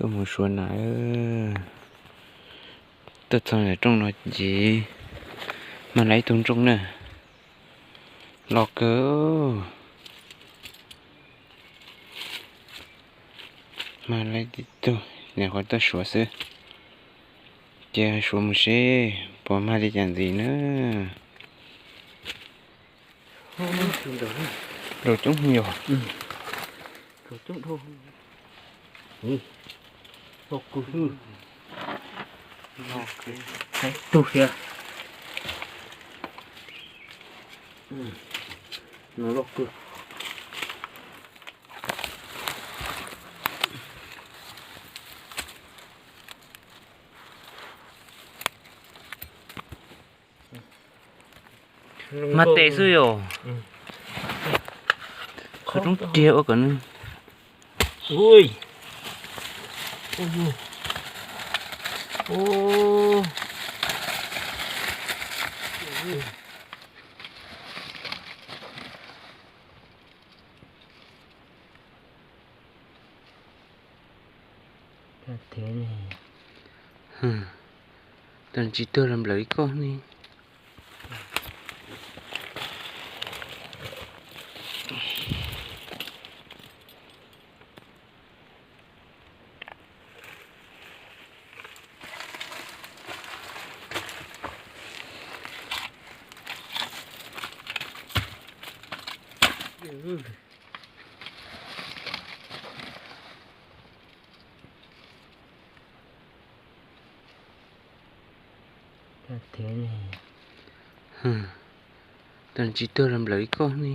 Tuaj mus suav nas, tuaj txog ntawm rooj no ces mag lawv ib tug ntsooj na. Loj kawg. Mag lawv ib tug, nyuam qhuav tuaj suav xwb. Ces suav mus seb puas mag li cas ntxiv na. Rau coob yog. Tug thiab. No loj kawg. Mag tes xwb yom. Qhov roob riag ua kom nws. Tsis tuag los nplawm ib koj ne. Tsis tuag los nplawm ib koj ne.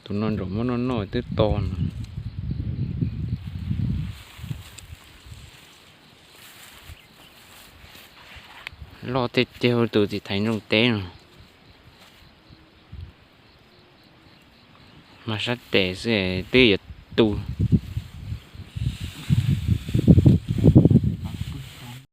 Tus no ntsaum muab noj noj twb to no. Loj tiag tiag tus txiv thaiv ntsooj teb no. Mas sab tes xwb twb yuav tu.